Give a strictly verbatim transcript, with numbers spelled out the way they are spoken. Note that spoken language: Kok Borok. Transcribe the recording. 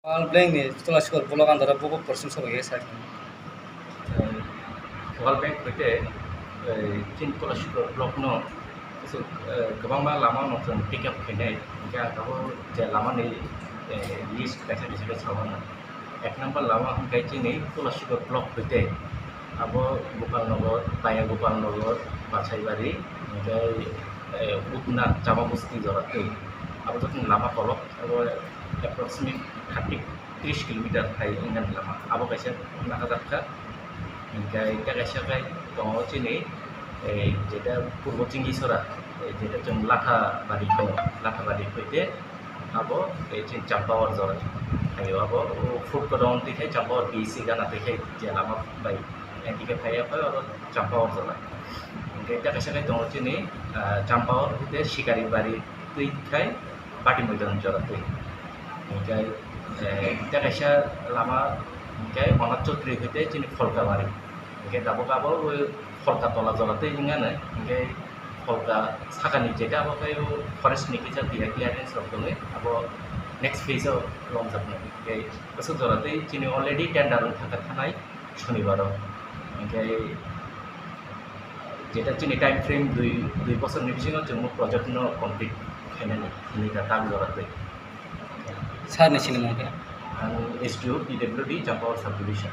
World Bank ni Tulashikor block under o bubo portion sobai khe sir. World Bank hoite, eh, chini Tulashikor block no, eh, kwbangma lama no chwng pick up khainai, hingkhe ang tabuk je lama ni, eh, list kaisa kaisa khe saui mano. Ek number lama hwnkhe chini Tulashikor block hoite abo Gopalnagar, Paya Gopalnagar, Basaibari, hingkhe, eh, Utna Chamabusti jora twi. Abo joto lama kolok, abo approximate thirty, tris kilometer hai wngkha lama. Abo kaisa nahajak kha. Hingkhe tei kaisa khe tongo chini, eh, jeta Purbo Chingisora, eh, jeta chwng Lathabari hino, Lathabari hoite abo, eh, chini Champawar jora. Hayo abo, o, food cordon twi khai Champawar B C gana twi khai je lama bai N T K phaiya phai oro Champawar jora. Hingkhe tei kaisa khe tongo chini, ah, Champawar hoite Sikaribari twi khai Bati Moidan jora twi. Hingkhe, eh, tei kaisa lama hingkhe Onat Chaudhary hoite chini Pholkabari. Hingkhe tabuk abo o Pholkatola jora twi wngmano. Hingkhe Pholka sakani jeta abo khe o forest ni kisa tiya clearance rok tongwi abo next phase o lomjaknai. Hingkhe bwswk jora twi chini already tender wngkha kha thanai Shonibaro. Hingkhe jeta chini time frame dui, dui bosor ni bisingo chwng project no complete khainani hwnwi kha tak jora twi. Sir ni sinimung khe? Ang S D O P W D Champawar Sub Division.